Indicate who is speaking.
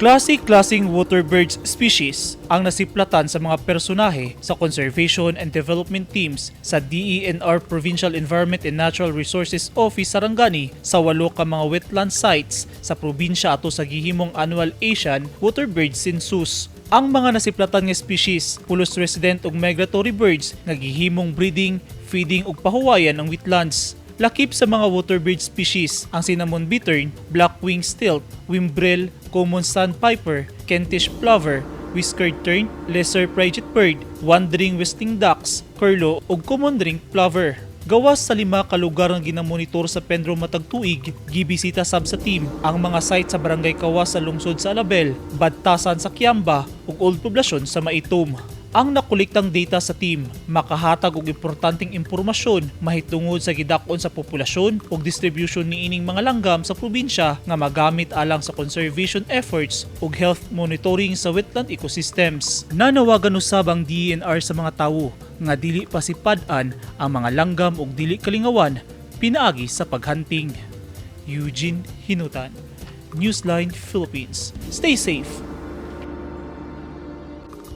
Speaker 1: Klase-klaseng water birds species ang nasiplatan sa mga personahe sa Conservation and Development Teams sa DENR Provincial Environment and Natural Resources Office Sarangani sa walo ka mga wetland sites sa probinsya ato sa gihimong annual Asian Water Bird Census. Ang mga nasiplatan nga species, pulos resident ug migratory birds nga gihimong breeding, feeding ug pahuwayan ang wetlands. Lakip sa mga water bird species ang cinnamon bittern, black-winged stilt, whimbrel, common sandpiper, Kentish plover, whiskered tern, lesser frigate bird, wandering whistling ducks, curlew ug common ring plover. Gawas sa lima ka lugar nga ginamonitor sa Pendro matag tuig, gibisita sab sa team ang mga site sa Barangay Kawas sa lungsod sa Alabel, Badtasan sa Kiamba ug Old Poblacion sa Maitum. Ang nakolektang data sa team makahatag og importanteng impormasyon mahitungod sa gidak-on sa populasyon ug distribution niining mga langgam sa probinsya nga magamit alang sa conservation efforts ug health monitoring sa wetland ecosystems. Nanawagan usab ang DENR sa mga tawo nga dili pasipad-an ang mga langgam ug dili kalingawan pinaagi sa paghunting. Eugene Hinutan, Newsline Philippines. Stay safe.